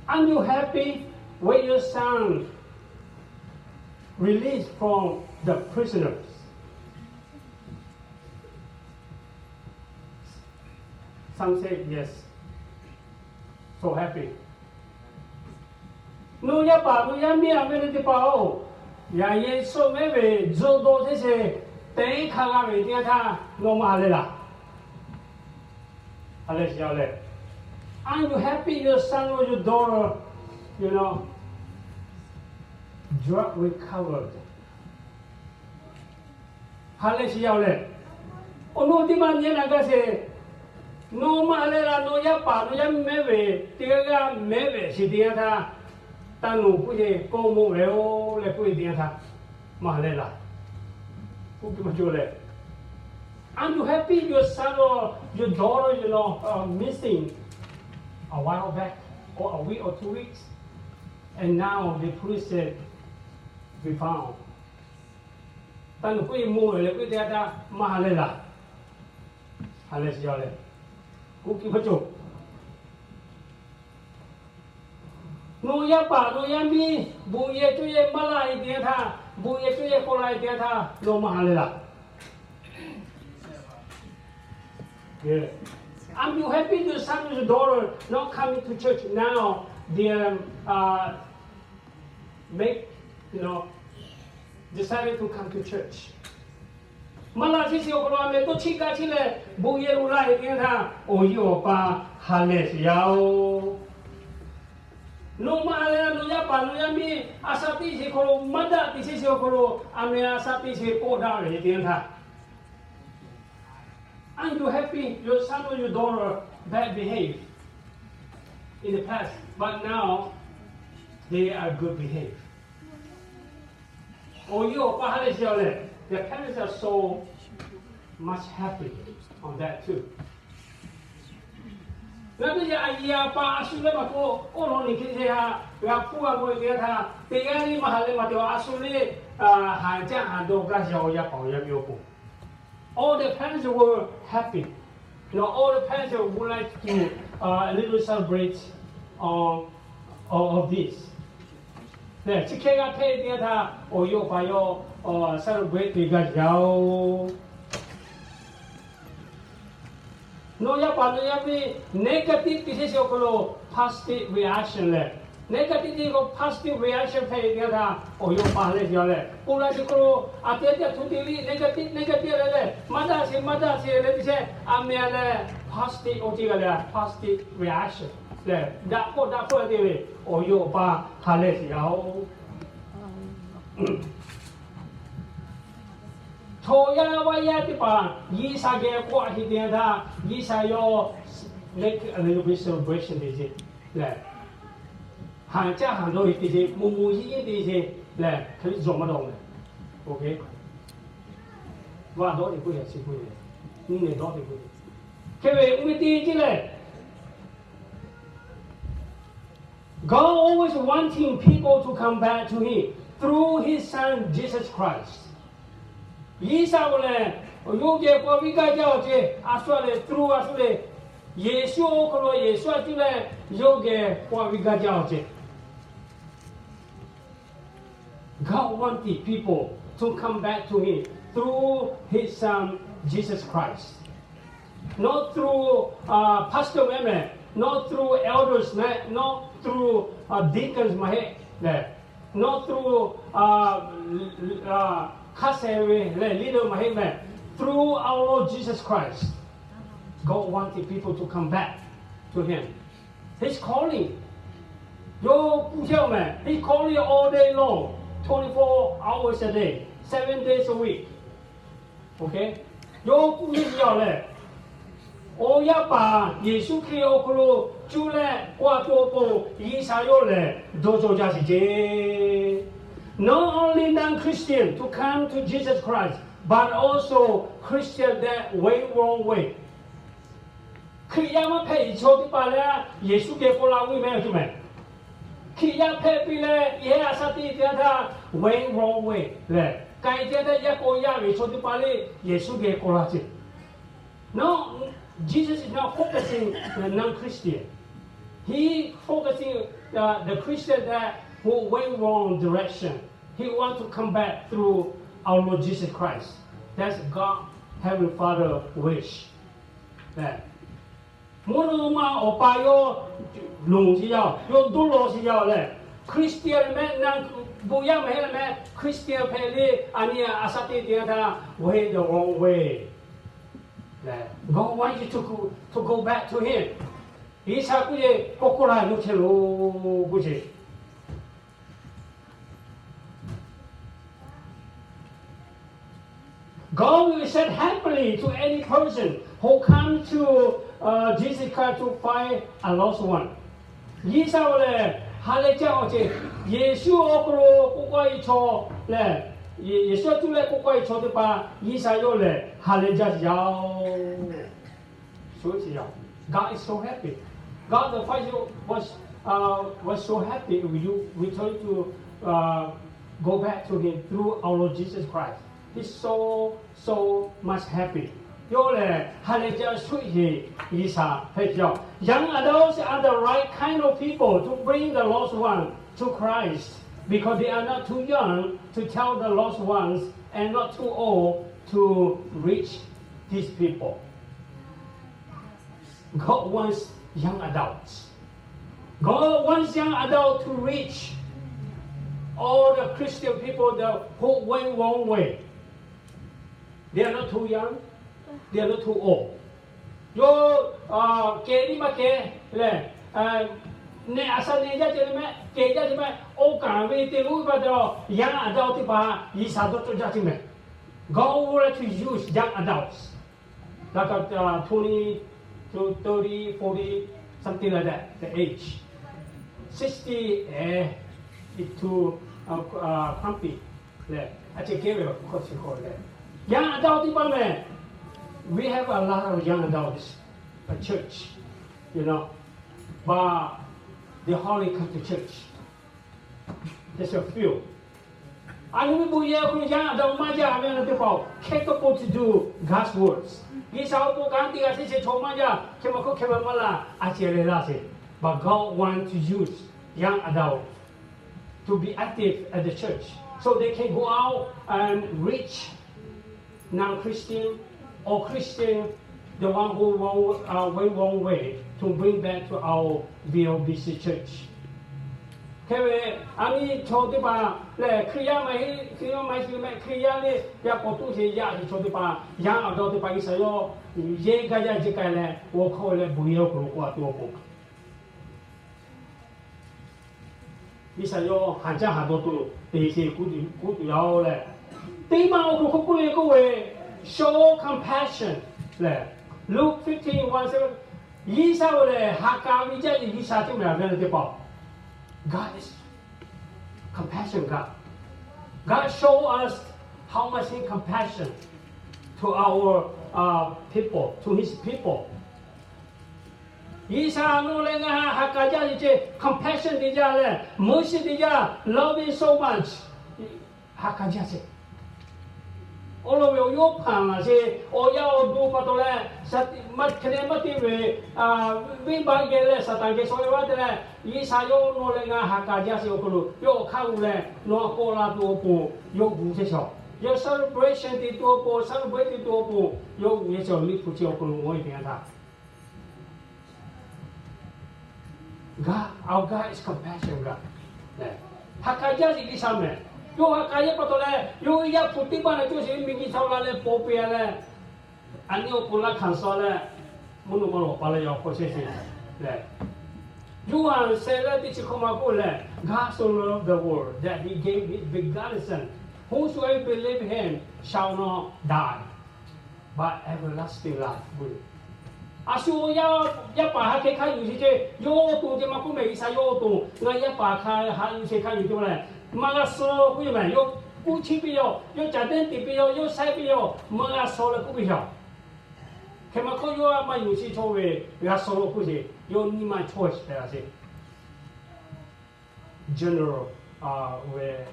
Aren't you happy when your son released from the prisoners? Some say yes. So happy. Nawˬ yaˇ paˍ nawˬ yaˇ miˇ a ve le teˇ hpaˍ-oˬ, yaꞈ nyi suh mehˉ ve zuhꞈ dawˬ teˇ sheˍ teˇ hk'a g'a ve teˇ yanˇ htaˇ nawˬ maˇ ha leh laˬ. Ha leh shiˍ yaˇ leh, aren't you happy your son or your daughter, you know, drug recovered? Ha leh shiˍ yaˇ leh, awˬ naw teˇ maˇ nyi naˬ gaˇ sheˍ. Nawˬ maˇ ha leh laˬ, nawˬ yaˇ paˍ nawˬ yaˇ miˇ mehˉ ve teˇ g'aˇ g'aˇ mehˉ ve shiˍ teˇ yanˇ htaˇ, taˇ nawˬ k'oˆ ve kawˇ mawˇ ve-oˬ leh k'oˆ ve teˇ yanˇ htaˇ, maˇ ha leh laˬ. K'oˆ piˇ maˇ cawˬ leh, aren't you happy your son or your daughter, you know, uh, missing a while back, or a week or two weeks, and now the police said we found. Taˇ nawˬ k'oˆ ve mawˇ ve leh k'oˆ ve teˇ yanˇ htaˇ maˇ ha leh laˬ. Ha leh shiˍ yaˇ leh, k'oˆ piˇ maˇ cawˬ. Nawˬ yaˇ paˍ nawˬ yaˇ miˇ bon yehˬ cawˇ yehˬ maˇ la ve teˇ yanˇ htaˇ, bon yehˬ cawˇ yehˬ k'awꞈ la ve teˇ yanˇ htaˇ, nawˬ maˇ ha leh laˬ. Aren't you happy your son or your daughter not coming to church now? They are, uh, make, you know, decided to come to church. Maˇ la chi shiˍ awˬ hk'aw lo a meh tawˇ chiˇ kaˇ chiˇ leh bon yehˬ lo laˇ ve teˇ yanˇ htaˇ, awˬ yawˇ awˬ pa ha leh shiˍ yaˇ-oˬ. Nawˬ maˇ ha leh, nawˬ yaˇ paˍ nawˬ yaˇ miˇ a shaꞈ teˇ sheˍ hk'aw lo maˇ daꞈ teꞈ chi shiˍ awˬ hk'aw lo a meh a shaꞈ teˇ sheˍ kawˆ daꞈ ve teˇ yanˇ htaˇ, aren't you happy your son or your daughter bad behave in the past, but now they are good behave? Awˬ yawˇ awˬ pa ha leh shiˍ yaˇ leh, the parents are so much happy on that too. Ngaˬ hui yaˇ a yiˍ a pa a shu leh maˇ k'oˆ, oˇ lawn liꞈ hk'e te ha, g'a hpuˇ g'a mawˬ ve teˇ yanˇ htaˇ, teˇ g'aˇ le maˇ ha leh maˇ te awˬ a shu le, haˍ caˇ haˍ dawˬ gaˇ shiˍ awˬ yaˇ paˍ awˬ yaˇ miˇ awˬ pon. All the parents were happy. Now all the parents would like to, uh, a little celebrate on all of this. Lehˬ, chi hk'e g'a hpehꞈ ve teˇ yanˇ htaˇ, awˬ yawˇ awˬ pa yawˇ celebrate te gaˇ shiˍ yaˇ-oˬ. Nawˬ yaˇ paˍ nawˬ yaˇ miˇ negative teˇ sheˍ shiˍ awˬ hk'aw lo positive reaction lehˬ, negative teˇ hk'aw positive reaction hpehꞈ ve teˇ yanˇ htaˇ, awˬ yawˇ pa leh shiˍ yaˇ leh, ponˬ laˬ chi hk'aw lo a te te htoꞈ te liˇ negative negative leh leh, maˇ daꞈ sheˍ maˇ daꞈ sheˍ leh teˇ sheˍ, a meh leh positive oˇ teˇ g'aˇ leh positive reaction lehˬ, daꞈ hpawˇ daꞈ hpawˇ te ve, awˬ yawˇ awˬ pa ha leh shiˍ yaˇ-oˬ. Chaw yaˇ vaˇ yaˇ teˇ hpaˍ G'uiˬsha geh k'awꞈ a heˆ teˇ yanˇ htaˇ, G'uiˬsha yawˇ make a little bit celebration teˇ sheˍ lehˬ, haˍ caˇ haˍ dawˇ ve teˇ sheˍ, moˍ moˍ yeˇ yeˇ teˇ sheˍ lehˬ, hk'e le zuhꞈ maˇ dawˇ meh. Oˇ hk'e, vaˇ dawˇ teꞈ k'oˆ yaꞈ chi k'oˆ ve, nyi nehˬ dawˇ teꞈ k'oˆ ve, hk'e ve uˇ ve teˇ ceuˬ lehˬ, God always wanting people to come back to Him through His Son Jesus Christ. G'uiˬsha k'o lehˬ, yawˇ geh k'awꞈ viˇ gaˇ jaˇ awˬ ceh, a shu lehˬ through a shu lehˬ, Yeˍsuˆ awˬ hk'aw lo Yeˍsuˆ a cuˇ leh yawˇ geh k'awꞈ viˇ gaˇ jaˇ awˬ ceh. God wanted people to come back to Him through His Son Jesus Christ. Not through, uh, pastor meh meh, not through elders meh, not through, uh, deacons maˇ heˆ leh, not through, uh, uh, ခါဆယ် leh leader maˇ heˆ meh, through our Lord Jesus Christ, God wanted people to come back to Him. His calling. Yawˇ kuˇ chehˇ meh, His calling all day long, twenty-four hours a day, seven days a week. Yawˇ kuˇ nyi yaˇ leh, awˬ yaˇ paˍ Yeˍsuˆ Hkriꞈ awˬ hk'aw lo cuˇ leh k'awꞈ tuˬ awˬ pon G'uiˬsha yawˇ lehˬ dawˇ cawˇ jaˇ sheˍ ceˇ. Not only non-Christian to come to Jesus Christ, but also Christian that went wrong way. Hkriꞈ yaˇ maˇ hpehꞈ ve chaw teˇ hpaˍ lehˬ, Yeˍsuˆ geh k'awꞈ la ve meh a cuˇ meh. Hkriꞈ yaˇ hpehꞈ piˇ leh, yehˬ a shaꞈ teꞈ teˇ yanˇ htaˇ went wrong way lehˬ, k'ai teˇ yanˇ htaˇ yaˇ k'awꞈ yaˇ ve chaw teˇ hpaˍ lehˬ, Yeˍsuˆ geh k'awꞈ la ceˇ. Nawˬ Jesus is not focusing the non-Christian. He focusing the, the Christian that who went wrong direction. He want to come back through our Lord Jesus Christ. That's God Heavenly Father wish. Mvuhˇ naw ma awˬ pa yawˇ lonˬ sheˍ yaˇ, yawˇ dawˇ law sheˍ yaˇ lehˬ, Christian mehˆ na, bon yaˇ mehˆ leh mehˆ Christian hpehꞈ le, a nyi a sha te te htaˇ, went the wrong way. God want you to go, to go back to Him. G'uiˬsha k'oˆ ve, k'awꞈ k'oˆ laˇ, yawˇ chehˇ loˬ k'oˆ ve. God will accept happily to any person who come to, uh, Jesus Christ to find a lost one. G'uiˬsha lehˬ ha lehˬ jaˇ awˬ ceuˬ, Yeˍsuˆ awˬ hk'aw lo k'oˆ k'oˆ-e chaw lehˬ, Yeˍsuˆ cuˇ leh k'oˆ k'oˆ-e chaw teˇ hpaˍ G'uiˬsha yawˇ lehˬ ha lehˬ jaˇ sheˍ yaˇ. God is so happy. God the Father was, uh, was so happy with you, with you to, uh, go back to Him through our Lord Jesus Christ. He's so, so much happy. Yawˇ lehˬ ha lehˬ jaˇ shuˆ heˍ G'uiˬsha hpehꞈ yaˇ. Young adults are the right kind of people to bring the lost one to Christ, because they are not too young to tell the lost ones and not too old to reach these people. God wants young adults. God wants young adults to reach all the Christian people that who went wrong way. They are not too young. They are not too old. Yawˇ kehˬ tiˉ maˇ kehˬ lehˬ, neh a sha neh jaˇ ce le mehˆ, kehˬ jaˇ ce mehˆ, oˇ kaˬ ve te lonˉ ve pa taw, young adult teˇ hpaˍ G'uiˬsha dawˇ cawˇ jaˇ ce mehˬ. God would like to use young adults, like, uh, twenty to thirty, forty, something like that, the age. Sixty, eh, it's too, uh, uh, crampy. Lehˬ, a ceh kehˉ ve awˬ hk'aw chi hk'aw lehˬ, young adult teˇ hpaˍ mehˬ, we have a lot of young adults at church, you know, but they hardly come to church. Just a few. A nyi ve bon yehˬ hk'aw lo young adult maˇ jaˇ ve a nyi teˇ hpaˍ capable to do God's works. G'uiˬsha awˬ pon kanˉ te g'a sheˍ sheˍ chaw maˇ jaˇ, hk'e ma hk'oˆ hk'e ma maˇ laˇ, a ceh leh laˇ sheˍ. But God want to use young adult to be active at the church, so they can go out and reach non-Christian or Christian, the one who went, uh, went wrong way, to bring back to our V O B C church. Hk'e ve, a nyi chaw teˇ hpaˍ lehˬ, Hkriꞈ yaˇ maˇ heˆ, Hkriꞈ yaˇ maˇ heˆ mehˆ, Hkriꞈ yaˇ le yaˇ k'awꞈ toˇ sheˍ yaˇ sheˍ chaw teˇ hpaˍ, young adult teˇ hpaˍ G'uiˬsha yawˇ yehˇ gaˇ yaˇ ce k'ai leh, awˬ hk'aw leh bon yehˬ awˬ hk'aw lo k'oˆ a tuˬ awˬ pon G'uiˬsha yawˇ haˍ jaˇ haˍ dawˬ tuˬ te sheˍ k'oˆ tuˬ yaˇ-oˬ lehˬ, teˇ maˇ awˬ hk'aw lo k'oˆ le k'oˆ ve, show compassion lehˬ, Luke fifteen one seven, G'uiˬsha-oˬ lehˬ ha k'a ve jaˇ ve G'uiˬsha teˇ maˬ ve teˇ hpaˍ. God is compassion God. God show us how much He compassion to our, uh, people, to His people. G'uiˬsha nawˬ leh ngaˬ ha k'a jaˇ ve ce, compassion te jaˇ leh, mercy te jaˇ, loving so much, ha k'a jaˇ ce. Awˬ lawn ve awˬ yawˇ hpanˍ laˬ ce, awˬ yaˇ awˬ duˬ pa taw leh, maˇ hk'e leh maˇ te ve, venˇbaˆ geh leh Saˍtanˍ geh shaw ve maˇ te leh, G'uiˬsha yawˇ nawˬ leh ngaˬ ha k'a jaˇ ce awˬ hk'aw lo yawˇ awˬ hk'aˇ g'uˇ leh nawˬ a k'awꞈ la tuˬ awˬ pon yawˇ gu ce shaˍ. Yawˇ celebration te tuˬ awˬ pon, celebrate te tuˬ awˬ pon yawˇ gu ce shaˍ. Liꞈ hpu chi awˬ hk'aw lo g'awˇ ve teˇ yanˇ htaˇ God, our God is compassion God. Ha k'a jaˇ ve G'uiˬsha mehˬ. Yawˇ ha k'a jaˇ pa taw leh, yawˇ yaˇ hpu teˇ maˇ leh cawˇ sheˍ ve miˬguiˬ htaꞈ la leh paw pehˍ leh, a nyi awˬ pon laˇ hkanˍ suh leh, mvuhˇ naw ma lawˬ pa leh yaꞈ k'aw chehˇ sheˍ leh, Yoˇhanˬ shehˍ leh teˇ chi hkawˇ ma k'oˆ lehˬ, God so loved the world that He gave His begotten Son, whosoever believe Him shall not die, but everlasting life. A shu yaˇ paˍ ha hk'e hk'a yuˬ sheˍ ce, yawˇ awˬ to ce maˇ k'oˆ mehˬ, G'uiˬsha yawˇ awˬ to ngaˬ yaˇ paˍ hk'a ha yuˬ sheˍ hk'a yuˬ ce leh, maˇ g'a suh k'oˆ ve mehˬ. Yawˇ k'uˇ chiˇ piˇ yaw, yawˇ caˍ deˉ te piˇ yaw, yawˇ shaiˉ piˇ yaw, maˇ g'a suh leh k'oˆ piˇ yaw. Hk'e ma hk'oˆ yawˇ maˇ yuˬ sheˍ chaw ve g'a suh lo k'oˆ sheˍ, yawˇ nyi ma chawˇ sheˍ hpehꞈ la sheˍ. General ve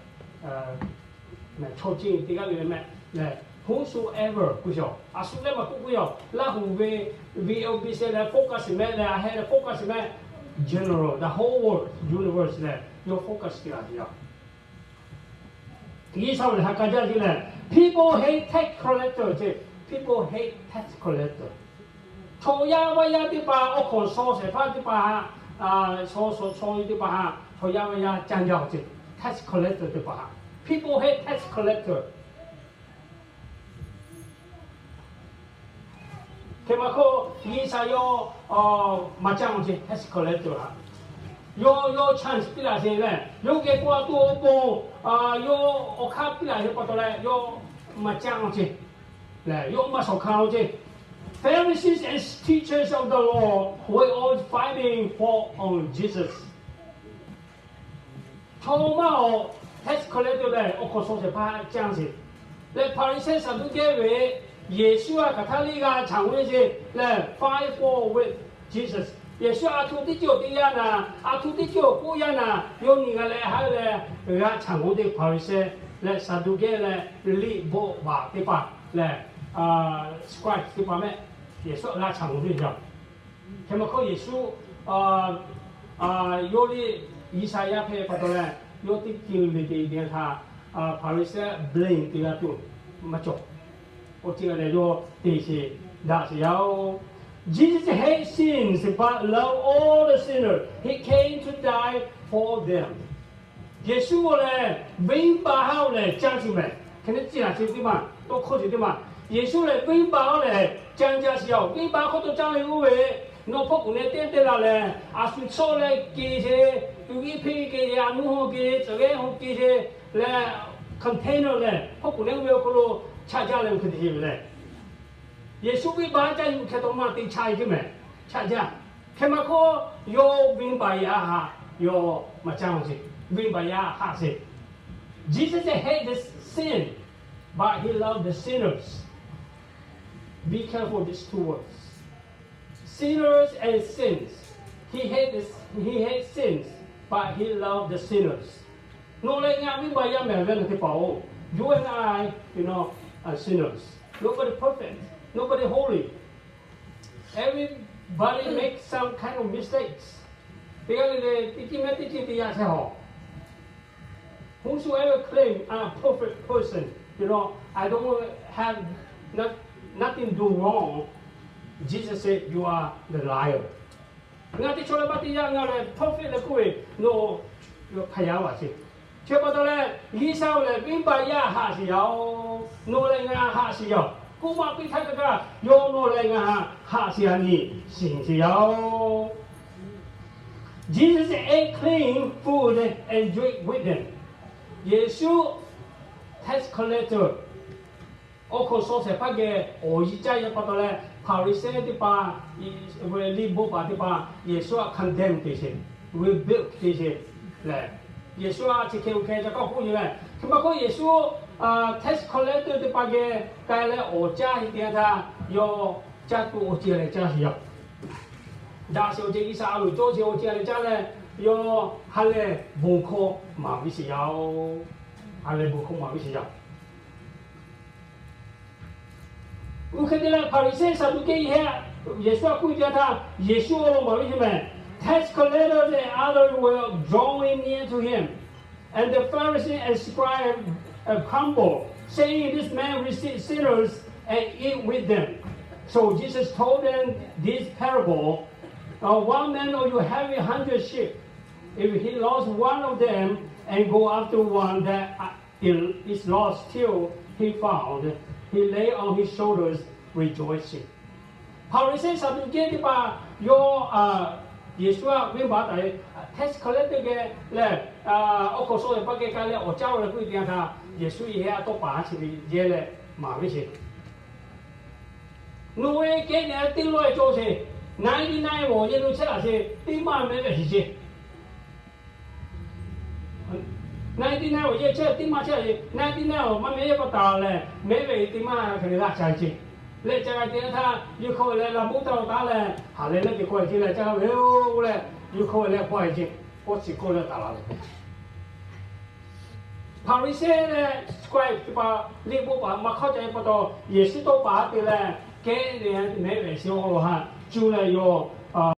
chaw ceuˬ teˇ g'aˇ le le mehˬ lehˬ, Whosoever k'oˆ yaˬ, a shu leh maˇ k'oˆ k'oˆ yaˬ, Laˇ huˍ ve V O B C leh focus mehˆ leh a heh leh focus mehˆ, general, the whole world, universe leh yawˇ focus te a te yaˇ. G'uiˬsha lehˬ ha k'a jaˇ te leh, people hate tax collector ce, people hate tax collector. Chaw yaˇ vaˇ yaˇ teˇ hpaˍ, awˬ hk'awꞈ shaw shehˍ hpaˇ teˇ hpaˍ htaꞈ, shaw shaw shaw teˇ hpaˍ htaꞈ chaw yaˇ vaˇ yaˇ caˇ jaˇ-oˬ ce, tax collector teˇ hpaˍ htaꞈ. People hate tax collector. Hk'e maˇ hk'oˆ, G'uiˬsha yawˇ maˇ caˇ-oˬ ce, tax collector htaꞈ. Yawˇ yawˇ chance piˇ laˬ sheˍ leh, yawˇ geh k'o a to awˬ pon, yawˇ awˬ hk'aˇ piˇ laˬ sheˍ pa taw leh yawˇ maˇ caˇ-oˬ ce, leh yawˇ maˇ shawˍ hkanˍ-oˬ ce. Pharisees and teachers of the law were all fighting for on Jesus. Chaw maˇ awˬ, tax collector leh awˬ hk'awꞈ shaw shehˍ hpaˇ caˇ sheˍ leh, Hpaˍriˍsehˇ Saˍduˆkehˇ ve Yeˍsuˆ htaꞈ hk'aˬ htaˇ liˇ g'a chaꞈ g'oˇ ve ce leh, fight for with Jesus. Yeˍsuˆ a htoꞈ teˇ ceuˬ te yaˇ naˍ, a htoꞈ teˇ ceuˬ k'oˆ yaˇ naˍ, yawˇ nyi g'a leh haˉ leh g'a chaꞈ g'oˇ teˇ Hpaˍriˍsehˇ leh Saˍduˆkehˇ leh liꞈ bvuhꞈ baˬ teˇ hpaˍ leh scribe teˇ hpaˍ mehˆ, Yeˍsuˆ htaꞈ g'a chaꞈ g'oˇ ve yaˇ. Hk'e maˇ hk'oˆ Yeˍsuˆ yawˇ liˇ G'uiˬsha yaˇ hpehꞈ pa taw leh, yawˇ teˇ ceuˬ le te te htaꞈ Hpaˍriˍsehˇ blame te g'a tuˬ maˇ cawˬ. Oˇ ceuˬ leh yawˇ te sheˍ daꞈ sheˍ yaˇ-oˬ. Jesus hates sins but love all the sinners. He came to die for them. Yeˍsuˆ lehˬ venˇbaˆ haˉ-oˬ lehˬ caˇ sheˍ mehˍ. Hk'e te ciˇ laˬ chi teˇ maˬ, tawˇ hkawˇ chi teˇ maˬ, Yeˍsuˆ lehˬ venˇbaˆ haˉ lehˬ caˇ jaˇ sheˍ yaˇ-oˬ. Venˇbaˆ hk'oˆ taw caˇ ve oˇ ve, nawˬ hpawˇ kuˬ ne teˇ teˇ la lehˬ, a shu chawˇ leh ke sheˍ, tuꞈ viˉ hpeˇ ke sheˍ, a nuˇ haw ke sheˍ, tcuhꞈ gehˉ haw ke sheˍ leh, container lehˬ hpawˇ kuˬ ne oˇ ve awˬ hk'aw lo chaꞈ jaˇ leh oˇ hk'e te sheˍ ve lehˬ, Yeˍsuˆ venˇbaˆ caˇ yuˬ hk'e taw maˇ te chaꞈ-e teˇ mehˍ, chaꞈ jaˇ. Hk'e maˇ hk'oˆ, yawˇ venˇbaˆ yaˇ haꞈ yawˇ maˇ caˇ-oˬ ce, venˇbaˆ yaˇ haꞈ sheˍ. Jesus hates the sin, but he loves the sinners. Be careful these two words. Sinners and sins. He hates, he hates sins, but he loves the sinners. Nawˬ leh ngaˬ venˇbaˆ yaˇ mehˍ ve na teˇ hpaˍ-oˬ. You and I, you know, are sinners. Nobody perfect. Nobody holy. Everybody makes some kind of mistakes. Teˇ g'aˇ le le teˇ ceuˬ mehˆ teˇ ceuˬ te yaˇ chehˇ hawˬ. Whosoever claim I'm a perfect person, you know, I don't have not, nothing do wrong, Jesus said, you are the liar. Ngaˬ teˇ chaw leh maˇ teˇ yanˇ ngaˬ lehˬ perfect leh k'oˆ ve, nawˬ hk'a yaˇ vaˬ sheˍ. Chi pa taw leh, G'uiˬsha-oˬ lehˬ venˇbaˆ yaˇ haꞈ sheˍ yaˇ-oˬ. Nawˬ leh ngaˬ haꞈ sheˍ yaˇ-oˬ. K'oˆ maˇ piˇ htaˇ kaꞈ kaꞈ, yawˇ nawˬ leh ngaˬ haꞈ sheˍ yaˇ nyi shiˍ sheˍ yaˇ-oˬ. Jesus ate clean food and drank with them. Yeˍsuˆ tax collector, awˬ hk'awꞈ shaw shehˍ hpaˇ geh awˬ yiˇ caˇ yaˇ pa taw leh, Hpaˍriˍsehˇ teˇ hpaˍ ve liꞈ bvuhꞈ paˍ teˇ hpaˍ Yeˍsuˆ htaꞈ condemn te sheˍ, rebuke te sheˍ lehˬ, Yeˍsuˆ htaꞈ chi hk'e oˇ hk'e ca k'awꞈ k'oˆ ve lehˬ, hk'e maˇ k'oˆ Yeˍsuˆ tax collector teˇ hpaˍ geh k'ai leh awˬ caˇ sheˍ te htaˇ, yawˇ caˇ tuˬ awˬ ceuˬ leh caˇ sheˍ yaˇ. Daꞈ sheˍ awˬ ceuˬ G'uiˬsha a loˍ cawˇ sheˍ awˬ ceuˬ leh caˇ leh, yawˇ ha lehˬ bon hkawˇ maˍ ve sheˍ yaˇ-oˬ. Ha lehˬ bon hkawˇ maˍ ve sheˍ yaˇ. Oˇ hk'e te leh Hpaˍriˍsehˇ Saˍduˆkehˇ hehˆ Yeˍsuˆ htaꞈ k'oˆ ve teˇ yanˇ htaˇ, Yeˍsuˆ awˬ lawn maˍ ve teˇ mehˍ, tax collectors and others were drawing near to him. And the Pharisees and scribes grumbled, saying, this man receives sinners and eats with them. So Jesus told them this parable. One man of you having a hundred sheep, if he lost one of them and go after one that is lost till he found, he lay on his shoulders rejoicing. Hpaˍriˍsehˇ Saˍduˆkehˇ teˇ hpaˍ yawˇ Yeˍsuˆ htaꞈ venˇbaˆ taˍ ve tax collector geh lehˬ, awˬ hk'awꞈ shaw shehˍ hpaˇ geh k'ai leh awˬ caˇ-oˬ leh k'oˆ ve teˇ yanˇ htaˇ, Yeˍsuˆ yehˬ aˉ tawˇ paˍ chi ve yehˇ leh maˍ ve sheˍ. Nawˬ ve kehˉ nehˬ teˇ lawˇ-e cawˇ sheˍ. Ninety nine awˬ yehˬ lo chehˇ laˬ sheˍ, teˇ maˇ mehˉ ve shiˍ sheˍ. Ninety nine awˬ yehˬ chehˇ teˇ maˇ chehˇ laˬ sheˍ. Ninety nine awˬ maˇ mehˉ yehˇ pa taˍ lehˬ, mehˉ ve teˇ maˇ hk'e le g'a ca ve ce. Leh ca g'a te htaˇ, yawˇ hk'aw leh la boˆ taˇ-o taˉ leh, haˍ leh leh teꞈ k'aw ce leh ca g'a ve-o leh, yawˇ hk'aw leh k'awꞈ ce, k'awꞈ chi k'awꞈ leh taˍ la ve Hpaˍriˍsehˇ leh scribe teˇ hpaˍ liꞈ bon paˍ maˇ hk'aˇ ca ve pa taw, Yeˍsuˆ tawˇ paˍ haˉ te leh, kehˉ leh mehˉ ve shiˍ awˬ lawn haꞈ cuˇ leh yoˬ.